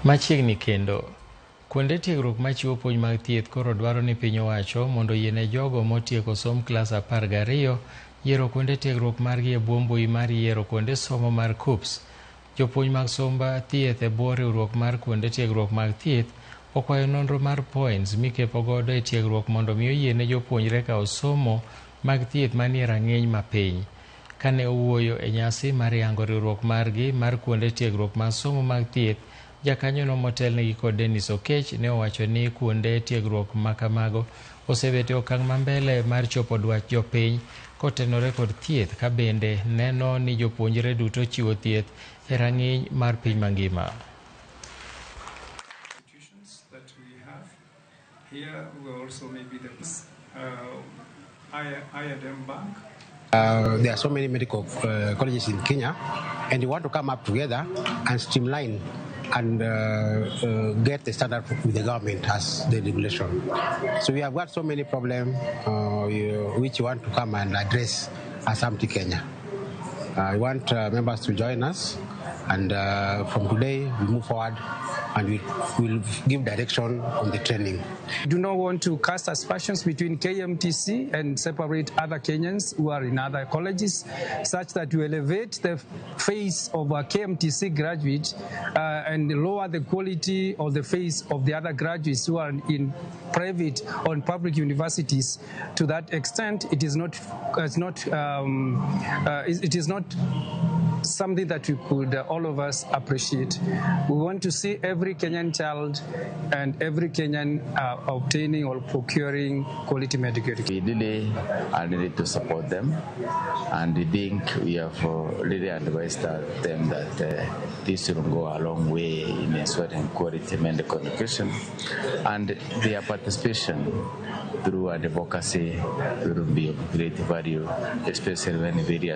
Machiegni kendo, kuonde tiegruok machiwo puonj mag thieth koro dwaro ni piny owacho mondo oyiene jogo motieko somb klas 12 yiero kuonde tiegruok margi e bwo mbui mar yiero kuonde somo mar KUCCPS. Jopuonj mag somb thieth e bwo riwruok mar kuonde tiegruok mag thieth okwayo nonro mar points mikepo godo e tiegruok mondo mi oyiene jopuonjre kawo somo mag thieth manie rang'iny mapiny. Kane owuoyo e nyasi mar yango riwruok margi mar kuonde tiegruok mag somo mag thieth, jakanyono motelnegi kod Dennis Okech ne owacho ni kuonde tiegruok makamago osebet e okang' mambele mar chopo dwach jopiny kotenore kod thieth ka bende neno ni jopuonjre duto chiwo thieth e rang'iny mar piny mangima. Institutions that we have. Here we also maybe the I&M Bank. There are so many medical colleges in Kenya, and we want to come up together and streamline and get the standard with the government as the regulation. So we have got so many problems which we want to come and address as AMTI Kenya. I want members to join us, and from today we move forward and we will give direction on the training. Do not want to cast aspersions between KMTC and separate other Kenyans who are in other colleges, such that we elevate the face of a KMTC graduate and lower the quality of the face of the other graduates who are in private or in public universities. To that extent, it is not something that we could all of us appreciate. We want to see every Kenyan child and every Kenyan obtaining or procuring quality medical education. We really are needed to support them, and we think we have really advised them that this will go a long way in ensuring quality medical education, and their participation through advocacy will be of great value, especially when various